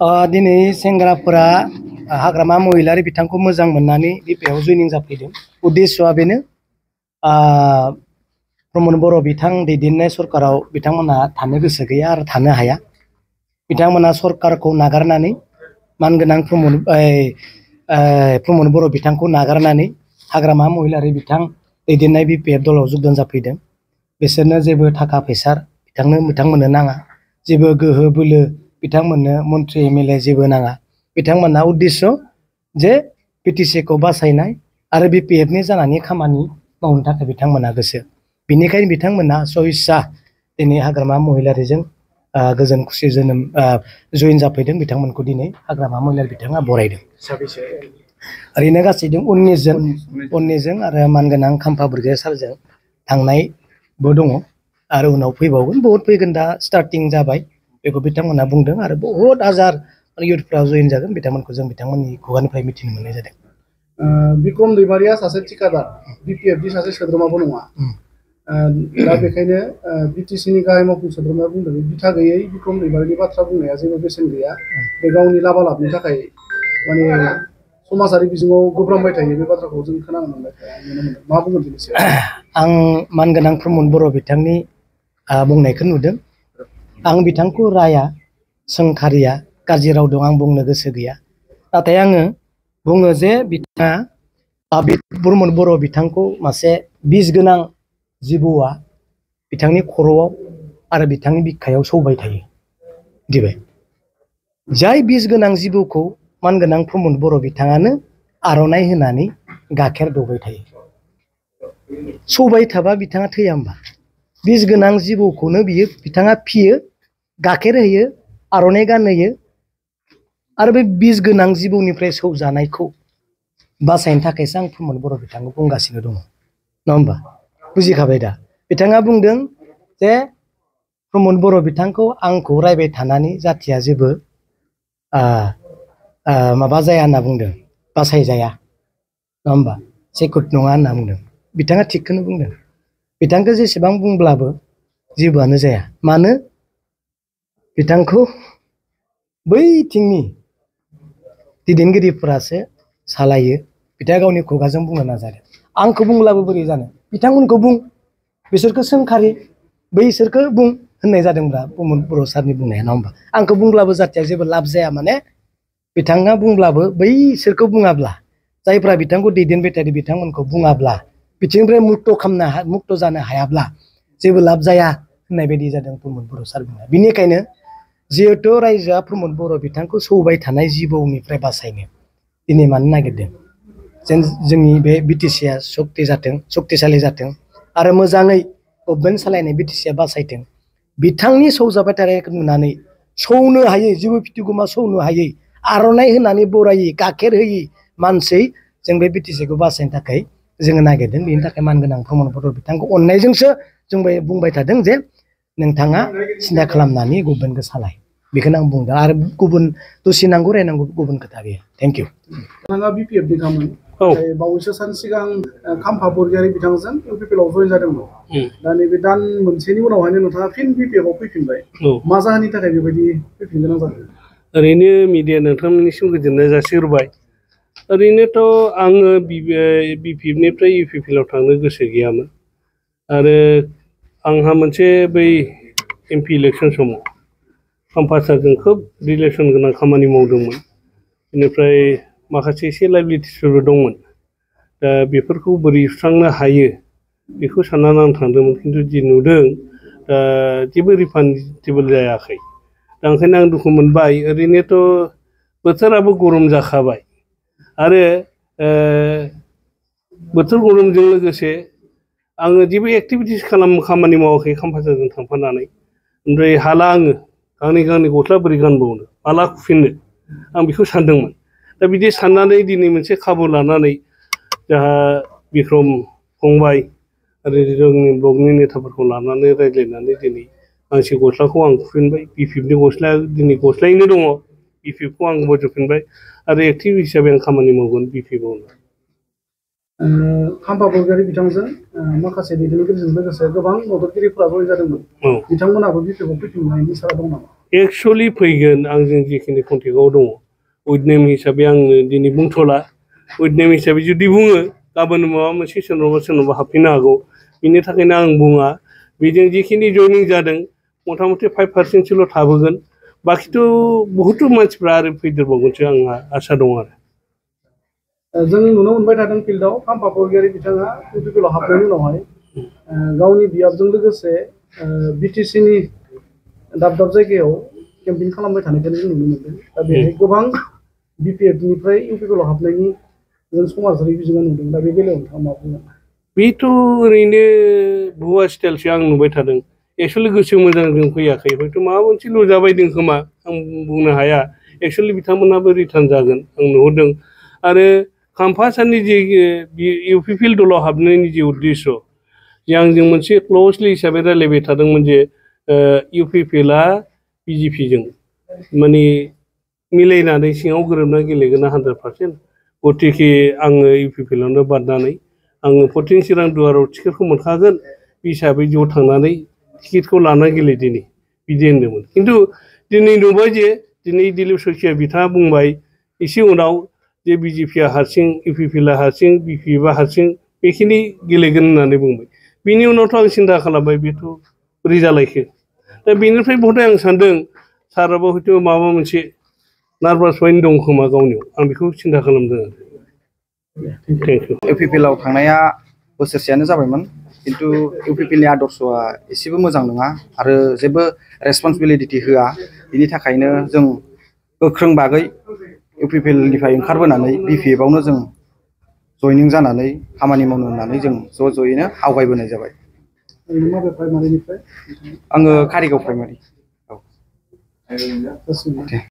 दिनै सेंग्राफोरा हाग्रामा महिलारि बिथांखौ मोजां मोननानै बिपिएफआव जयनिं जाफैदों। उद्देश्यआ बेनो प्रमद बर' बिथां दैदेननाय सरकाराव बिथांमोनहा थानो गोसो गैया आरो थानो हाया। बिथांमोना सरकारखौ नागारनानै मानगोनां प्रमद बर' बिथांखौ नागारनानै हाग्रामा महिलारि बिथां दैदेननाय बिपिएफ दलाव जगदान जाफैदों। बिसोरनो जेबो थाखा फैसा बिथांमोननो नाङा, जेबो गोहो बोलो बिथांमोननो मन्त्रि एमएलए जेबो नाङा। बिथांमोनहा उद्देश्य जे बिटिसिखौ बासायनाय आरो बिपिएफनि जानानै खामानि मावनो थाखाय बिथांमोनहा गोसो। बेनिखायनो बिथांमोनहा सहिस्सा दिनै हाग्रामा महिलारिजों गोजोन खुसि जोनोम जयेन जाफैदों। बिथांमोनखौ दिनै हाग्रामा महिलारि बिथाङा बरायदों। ओरैनो गासै 19 जों आरो मानगोनां खाम्फा बरगयारि सारजों थांनायबो दङ आरो उनाव फैबावगोन, बहुत फैगोन। दा स्टार्टिं जाबाय बेखौ बिथांमोनहा बुंदों आरो बहुत हाजार इयुथफ्रा जयेन जागोन। बिथांमोनखौ जों बिथांमोननि खुगानिफ्राय मिथिनो मोननाय जादों। बिक्रम दैमारिया सासे थिखादार, बिपिएफनि सासे सोद्रोमाबो नङा। दा बेखायनो बिटिसिनि गाहाय मावफुं सोद्रोमाया बुंदों बिथा गैयै बिक्रम दैमारिनि बाथ्रा बुंनाया जेबो बेसेन गैया। बे गावनि लाबा लाबनि थाखाय माने समाजारि बिजोङाव गोब्रामबाय थायो। बे बाथ्राखौ जों खोनानो मोनबाय नुनो मोनदों। मा बुंगोन बेनि सायाव? आं मानगोनां प्रमद बर' बिथांनि बुंनायखौ नुदों। आं बिथांखौ राया, सोंखारिया, गाज्रि राव दं, आं बुंनो गोसो गैया। नाथाय आङो बुङो जे बिथाङा प्रमद बर' बिथांखौ मासे बिस गोनां जिबौआ बिथांनि खर'आव आरो बिथांनि बिखायाव सौबाय थायो। दिबाय जाय बिस गोनां जिबौखौ मानगोनां प्रमद बर' बिथाङानो आर'नाइ होनानै गाइखेर दौबाय थायो। सौबाय थाबा बिथाङा थैया होमबा? बिस गोनां जिबौखौनो बिथाङा फियो, गाइखेर होयो, आर'नाइ गानहोयो आरो बे बिस गोनां जिबौनिफ्राय सौजानायखौ बासायनो थाखायसो आं प्रमद बर' बिथांखौ बुंगासिनो दङ, नङा होमबा? बुजिखाबाय दा? बिथाङा बुंदों जे प्रमद बर' बिथांखौ आंखौ रायबाय थानानै जाथिया जेबो माबा जाया होनना बुंदों, बासायजाया, नङा होमबा? सेकुट नङा होनना बुंदों। बिथाङा थिगखौनो बुंदों। बिथांखौ जेसेबां बुंब्लाबो जेबोआनो जाया। मानो? बिथांखौ बैथिंनि दैदेनगिरिफोरासो सालायो। बिथाङा गावनि खुगाजों बुंनो नाजादों। आंखौ बुंब्लाबो बोरै जानो? बिथांमोनखौ बुं, बिसोरखौ सोंखारि, बैसोरखौ बुं होननाय जादोंब्ला प्रमद बर' सारनि बुंनाया, नङा होमबा? आंखौ बुंब्लाबो जाथिया जेबो लाब जाया। माने बिथाङा बुंब्लाबो बैसोरखौ बुङाब्ला, जायफ्रा बिथांखौ दैदेनबाय थादों बिथांमोनखौ बुङाब्ला, बिथिंनिफ्राय मुक्त जानो हायाब्ला जेबो लाब जाया होननाय बायदि जादों प्रमद बर' सार बुंनाया। बिनिखायनो जिहेथु रायजोआ प्रमद बर' बिथांखौ सौबाय थानाय जिबौनिफ्राय बासायनो दिनै मानो नागिरदों? जेन जोंनि बे बिटिसिआ सक्तिशालि जाथों आरो मोजाङै गभर्नमेन्ट सालायनाय बिटिसिआ बासायथों। बिथांनि सौजाबाय थानायखौ नुनानै सौनो हायै, जिबौ फिथिगमा सौनो हायै, आर'नाइ होनानै बरायै, गाइखेर होयै मानसि जों बे बिटिसिखौ बासायनो थाखाय जोङो नागिरदों। बेनि थाखाय मानगोनां प्रमद बर' बिथांखौ अननायजोंसो जों बुंबाय थादों जे नोंथाङा सिन्था खालामनानै गभर्नमेन्टखौ सालाय। बेखौनो आं बुंदों। आरो गुबुन दुसिनांगौ रायनांगौ गुबुन खोथा गैया। Thank you. नोंथाङा बिपिएफनि खामोन, बावैसो सान सिगां खाम्फा बरगयारि बिथांजों इउपिपिएलआव जयेन जादोंमोन। दा नैबे दान मोनसेनि उनावहायनो नोंथाङा फिन बिपिएफआव फैफिनबाय। मा जाहोननि थाखाय बेबायदि फैफिननो गोनां जादों? ओरैनो मिडिया नोंथांमोननिसिम गोजोननाय जासिहरबाय। ओरैनोथ' आङो बिपिएफनिफ्राय इउपिपिएलआव थांनो गोसो गैयामोन। आरो आंहा मोनसे बै एमपि इलेक्सन समाव खाम्फा सारजों खोब रिलेसन गोनां खामानि मावदोंमोन। बेनिफ्राय माखासे एसे लाइबिलिटिसफोरबो दंमोन। दा बेफोरखौ बोरै सुस्रांनो हायो बेखौ साननानै आं थांदोंमोन। खिन्थु जि नुदों जेबो रिफान्डेबोल जायाखै। दा ओंखायनो आं दुखु मोनबाय। ओरैनोथ' बोथोराबो गरम जाखाबाय आरो बोथोर गरमजों लोगोसे आङो जेबो एक्टिभिटिस खामानि मावाखै खाम्फासारजों थांफानानै। ओमफ्राय हाला आङो गांनै गस्ला बोरै गानबावनो, माला खुफिननो, आं बेखौ सानदोंमोन। दा बिदि साननानै दिनै मोनसे खाबु लानानै जोंहा बिक्रम फंबाय आरो जोंनि ब्लकनि नेताफोरखौ लानानै रायज्लायनानै दिनै गांसे गस्लाखौ आं खुफिनबाय। बिपिएफनि गस्लाया दिनै गस्लायैनो दङ। बिपिएफखौ आं बजबफिनबाय आरो एक्टिभ हिसाबै आं खामानि मावगोन बिपिएफआवनो। खाम्फा बरगयारि बिथांजों माखासे दैदेनगिरिजों लोगोसे गोबां मददगिरिफोरा जयेन जादोंमोन। बिथांमोनाबो बिपिएफआव फैफिननायनि सारा दं नामा? एक्सुअलि फैगोन आंजों जिखिनि कन्टेक्टआव दङ उइथ नेम हिसाबै आंनो दिनै बुंथ'ला उइथ नेम हिसाबै जुदि बुङो गाबोन माबा मोनसे सोरनावबा हाबफैनो हागौ बिनि थाखायनो आं बुङा बेजों जिखिनि जइनिं जादों मथा मथि 5% थाबोगोन बाखिथ' बहुथ मानसिफ्रा आरो फैदेरबावगोनसो आंहा आसा दं आरो जों नुनो मोनबाय थादों फिल्डआव खाम्फा बरगयारि बिथाङा इउपिपिएलआव हाबनायनि उनावहाय गावनि बियाबजों लोगोसे बिटिसिनि दाब दाब जायगायाव केम्पिं खालामबाय थानायखौ जों नुनो मोनदों दा बेहाय गोबां बिपिएफनिफ्राय इउपिपिएलआव हाबनायनि जों समाजारि बिजोङाव नुदों दा बे बेलायाव नोंथाङा मा बुङो बेथ' ओरैनो भुवा स्टाइलसो आं नुबाय थादों एक्सुअलि गोसो मोजांजों फैयाखै हयथ' माबा मोनसे लुजाबायदों खोमा आं बुंनो हाया एक्सुअलि बिथांमोनहाबो रिटार्न जागोन आं नुहुरदों आरो खाम्फा साननि जे इउपिपिएल दलाव हाबनायनि जे उद्देश्य जे आंजों मोनसे क्ल'जलि हिसाबै रायलायबाय थादोंमोन जे इउपिपिएलआ बिजेपिजों माने मिलायनानै सिङाव गोरोबना गेलेगोन 100% गतिके आङो इउपिपिएलआवनो बारनानै आङो 14 चिरां दुवाराव टिकेटखौ मोनखागोन हिसाबै ज' थांनानै टिकेटखौ लाना गेलेदिनि बिदि होनदोंमोन खिन्थु दिनै नुबाय जे दिनै दिलीप सखिया बिथाङा बुंबाय एसे उनाव जे बिजेपिया हारसिं इउपिपिएलआ हारसिं बिपिएफआ हारसिं बेखिनि गेलेगोन होननानै बुंबाय बिनि उनावथ' आं सिन्था खालामबाय बेथ' बोरै जालायखो दा बेनिफ्राय बहुथ आं सानदों साराबो हयथ' माबा मोनसे नार्भास माइन्ड दं खोमा गावनियाव आं बेखौ सिन्था खालामदों थेंक इउ इउपिपिएलआव थांनाया बोसोरसेयानो जाबायमोन खिन्थु इउपिपिएलनि आदर्शआ एसेबो मोजां नङा आरो जेबो रेसपन्सिबिलिटि होआ बिनि थाखायनो जों गोख्रों बागै इउपिपिएलनिफ्राय ओंखारबोनानै बिपिएफआवनो जों जइनिं जानानै खामानि मावनो होननानै जों ज' ज'यैनो आवगायबोनाय जाबाय आङो कारिगाव प्राइमारि